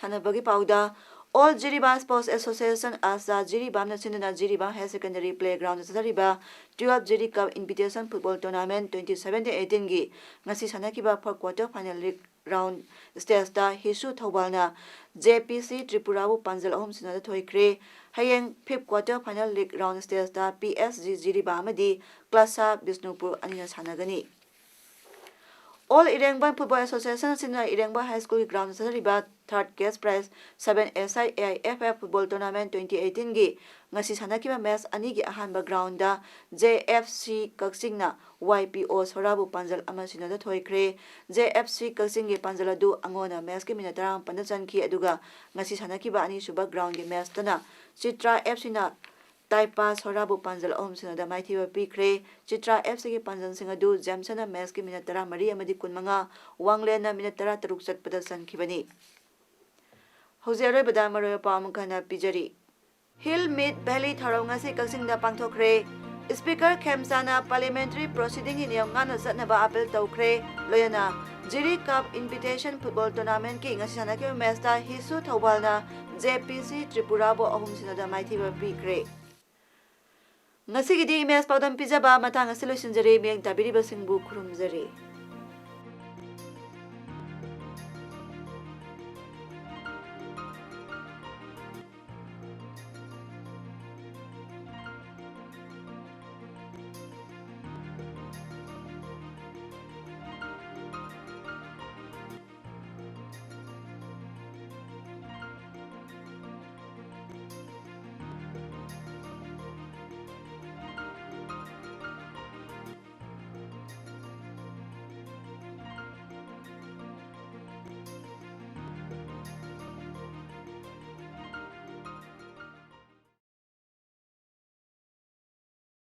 ꯁꯥꯟꯅꯕꯒꯤ ꯄꯥꯎꯗ, All Jiribam Sports Association, ꯑꯥꯁꯥ ꯖꯤꯔꯤꯕꯥꯝꯅ ꯁꯤꯟꯗꯨꯅ ꯖꯤꯔꯤꯕꯥꯝ Higher Secondary Playground ꯗ ꯆꯠꯊꯔꯤꯕ twelve Jiri Cup Invitation Football Tournament twenty seventeen eighteen ꯒꯤ ꯉꯁꯤ ꯁꯥꯟꯅꯈꯤꯕ fourth quarter final league round stage ꯇ ꯍꯤꯁꯨ ꯊꯧꯕꯥꯜꯅ J P C ꯇ꯭ꯔꯤꯄꯨꯔꯥꯕꯨ ꯄꯥꯟꯖꯜ ꯑꯍꯨꯝ ꯁꯤꯅꯣꯗ ꯊꯣꯏꯈ꯭ꯔꯦ꯫ ꯍꯌꯦꯡ fifth quarter final league round stage ꯇ P S G ꯖꯤꯔꯤꯕꯥꯝ ꯑꯃꯗꯤ ꯀ꯭ꯂꯥꯁꯥ ꯕꯤꯁꯅꯨꯄꯨꯔ ꯑꯅꯤꯅ ꯁꯥꯟꯅꯒꯅꯤ꯫ All Irengban Football Association ꯑꯁꯤꯅ ꯏꯔꯦꯡꯕ High School ꯒꯤ ground ꯗ ꯆꯠꯊꯔꯤꯕ third cash prize seven S I A I F F Football Tournament twenty eighteen ꯒꯤ ꯉꯁꯤ ꯁꯥꯟꯅꯈꯤꯕ match ꯑꯅꯤꯒꯤ ꯑꯍꯥꯟꯕ ground ꯗ J F C ꯀꯛꯆꯤꯡꯅ Y P O ꯁꯣꯔꯥꯕꯨ ꯄꯥꯟꯖꯜ ꯑꯃ ꯁꯤꯅꯣꯗ ꯊꯣꯏꯈ꯭ꯔꯦ꯫ J F C ꯀꯛꯆꯤꯡꯒꯤ ꯄꯥꯟꯖꯜ ꯑꯗꯨ ꯑꯉꯣꯟꯅ match ꯀꯤ minute ꯇꯔꯥꯃꯥꯄꯟꯗ ꯆꯟꯈꯤ, ꯑꯗꯨꯒ ꯉꯁꯤ ꯁꯥꯟꯅꯈꯤꯕ ꯑꯅꯤꯁꯨꯕ ground ꯒꯤ match ꯇꯅ ꯆꯤꯇ꯭ꯔꯥ F C ꯅ ꯇꯥꯏꯄꯥ ꯁꯣꯔꯥꯕꯨ ꯄꯥꯟꯖꯜ ꯑꯍꯨꯝ ꯁꯤꯅꯣꯗ ꯃꯥꯏꯊꯤꯕ ꯄꯤꯈ꯭ꯔꯦ꯫ ꯆꯤꯇ꯭ꯔꯥ F C ꯒꯤ ꯄꯥꯟꯖꯜꯁꯤꯡ ꯑꯗꯨ ꯖꯦꯝꯁꯟꯅ match ꯀꯤ minute ꯇꯔꯥꯃꯔꯤ ꯑꯃꯗꯤ ꯀꯨꯟꯃꯉꯥ, ꯋꯥꯡꯂꯦꯟꯅ minute ꯇꯔꯥꯇꯔꯨꯛ ꯆꯠꯄꯗ ꯆꯟꯈꯤꯕꯅꯤ꯫ ꯍꯧꯖꯤꯛ ꯑꯔꯣꯏꯕꯗ ꯃꯔꯨꯑꯣꯏꯕ ꯄꯥꯎ ꯑꯃꯨꯛ ꯍꯟꯅ ꯄꯤꯖꯔꯤ꯫ Hill Meet Valley ꯊꯧꯔꯝ ꯉꯁꯤ ꯀꯛꯆꯤꯡꯗ ꯄꯥꯡꯊꯣꯛꯈ꯭ꯔꯦ꯫ Speaker ꯈꯦꯝꯆꯥꯅ parliamentary proceeding ꯅꯤꯌꯝ ꯉꯥꯛꯅ ꯆꯠꯅꯕ appeal ꯇꯧꯈ꯭ꯔꯦ꯫ ꯂꯣꯏꯅꯅ ꯖꯤꯔꯤ ꯀꯞ invitation football tournamentꯀꯤ ꯉꯁꯤ ꯁꯥꯟꯅꯈꯤꯕ matchꯇ ꯍꯤꯁꯨ ꯊꯧꯕꯥꯜꯅ ꯖꯦ ꯄꯤ ꯁꯤ ꯇ꯭ꯔꯤꯄꯨꯔꯥꯕꯨ ꯑꯍꯨꯝ ꯁꯤꯅꯣꯗ ꯃꯥꯏꯊꯤꯕ ꯄꯤꯈ꯭ꯔꯦ꯫ ꯉꯁꯤꯒꯤꯗꯤ ꯏꯃꯦꯖ ꯄꯥꯎꯗꯝ ꯄꯤꯖꯕ ꯃꯇꯥꯡ ꯑꯁꯤ ꯂꯣꯏꯁꯤꯟꯖꯔꯦ꯫ ꯃꯤꯠꯌꯦꯡ ꯇꯥꯕꯤꯔꯤꯕꯁꯤꯡꯕꯨ ꯈꯨꯔꯨꯝꯖꯔꯤ꯫